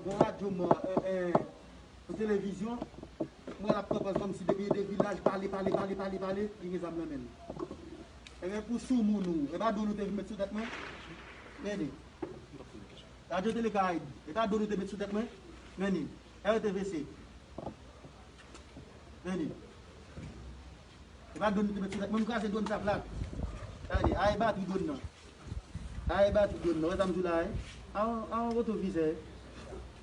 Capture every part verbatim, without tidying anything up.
Yon radyo mò, eh, eh, yon televizyon, mwen l ap pran pòz kòmsi depi de vilaj, pale, pale, pale, pale, pale, li gen zam nan men l. Ebyen, pou soumoun ou, e pa dwòn ou te vin met sou tèt mwen? Men li. Radyo Tele Karayib, e pa dwòn ou te met sou tèt mwen? Men li. R T V C. Men li. E pa dwòn ou te met sou tèt mwen, m kraze dwòn sa plat. Gade, a e batri dwòn nan. A e batri dwòn nan, wè sa m di w la, wi. A yon, a yon retovizè.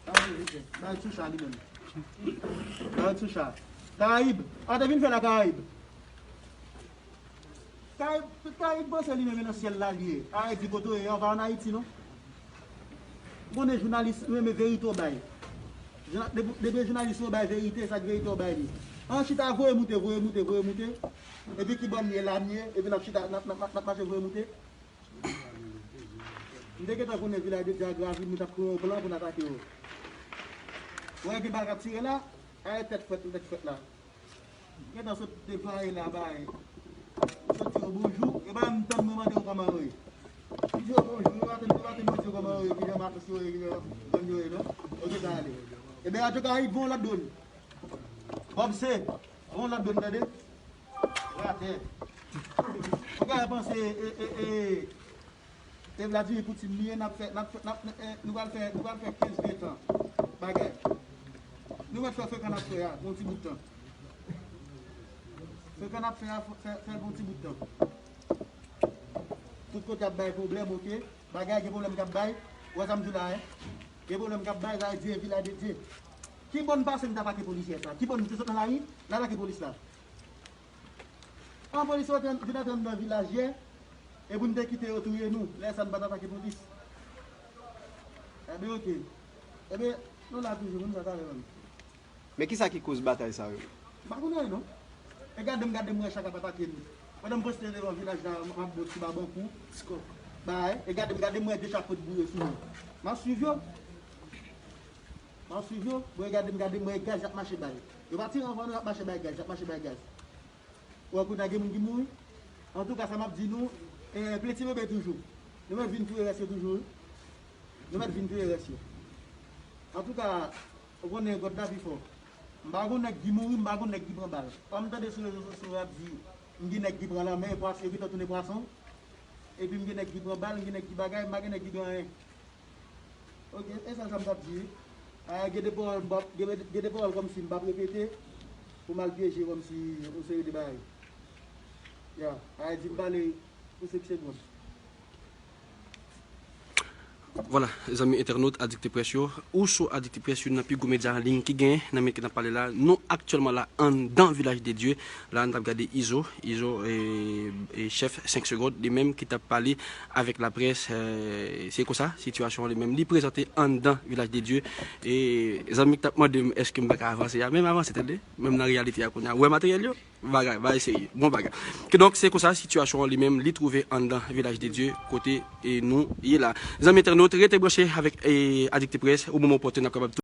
A yon retovizè. Ba yon sou cha li menm. Ba yon sou cha. Karayib, a te vin fè la Karayib. Karayib, Karayib panse li menm e nan syèl la li ye. A e di kote w ye, ou pa ann Ayiti non. Konnen jounalis renmen verite w bay. Depi, depi jounalis yo bay verite, sa k verite w bay li. An chita voye moute, voye moute, voye moute. Epi ki bò m ye la m ye, epi n ap chita, n ap, n ap, n ap, n ap mache voye moute. M te gentan konnen Vilaj de Dye ak Gravil, m t ap kreye yon plan pou n atake yo. Wè gen bal k ap tire la, a e tèt frèt, tèt frèt la. Gentan sot deplwaye la bay. Sot di yo bonjou, e pa menm tann mwen mande yo kòman yo ye. Li di yo bonjou, yo pa tann, yo pa tann yo di yo kòman yo ye, ki jan matos yo ye, ki jan gang yo ye non. Ok, sa ale. Ebyen, an tou ka, li bon lòt dwòn. Bob se, bon lòt dwòn, tande? Ratè. Ou ka panse, e, e, e, e Vladimir Poutine li ye, n ap fè, n ap fè, n ap, e, nou pral fè, nou pral fè kenz, ven tan bagay. Nou mèt fè frekan n ap fè a, pou yon ti bout tan. Frekan n ap fè a, fè, fè l pou yon ti bout tan. Tout kote ap bay pwoblèm, ok? Bagay gen pwoblèm k ap bay. Ou wè sa m di w la, en? Gen pwoblèm k ap bay, sa vle di e Vilaj de Dye. Ki bò n pase n t atake polis yè sa? Ki bò n te sot nan lari, n atake polis la? An polis yo te vin antre anndan vilaj yè, e pou n te kite yo touye nou, lè sa n pa t atake polis. Ebyen, ok. Ebyen, nou la toujou, moun sa ta rele m. Men kisa ki koz batay sa yo? M pa konnen non. E gade m, gade m wè chak ap atake m. Pandan m poste devan vilaj la, m ap bon ti babankou. Bay, e gade m, gade m wè de chak kote boure sou mwen. M ap swiv yo. M ap swiv yo. Bon, e gade m, gade m wè gaz y ap mache bay. Yo pa tire anvan non, y ap mache bay gaz, y ap mache bay gaz. Ou wè kounye a gen moun ki mouri. Antouka, sa m ap di nou, e, plen ti bebe toujou. Nou mèt vin touye rès yo toujou, wi. Nou mèt vin touye rès yo. Antouka, ou konnen God la pi fò. M pa gon nèg ki mouri, m pa gon nèg ki pran bal. Kòm m tande sou rezo sosyo yo ap di, m gen nèg ki pran lanmè, e pwas-, yo gentan tounen pwason. Epi m gen nèg ki pran bal, m gen nèg ki bagay, m pa gen nèg ki gen anyen. Ok, e sèl sa m t ap di wi. A, gen de pawòl m p ap, gen, gen de pawòl kòmsi m p ap repete pou m al pyeje kòmsi yon seri de bagay. Ya, a, di m pale pou senk segonn. Vwala, zanmi entènot Adikte Près yo, ou sou Adikte Près, youn nan pi gwo medya an liy ki genyen nan minit ke n ap pale la. Nou aktyèlman la anndan Vilaj de Dye. La, n t ap gade Izo, Izo, e, e chèf senk segonn, li menm ki t ap pale avèk laprès, e, se konsa, sitiyasyon an li menm, li prezante anndan Vilaj de Dye. E zanmi k t ap mande m èske m pa ka avanse a, men m avanse, tande, menm nan reyalite a kounye a. Ou wè materyèl yo? Bagay, bagay serye, bon bagay. Kidonk, se konsa, sitiyasyon an li menm, li twouve anndan Vilaj de Dye, kote, e, nou ye la. Zanmi entènot, rete branche avèk, e, Adikte Près, o moman opòtèn, n ap kapab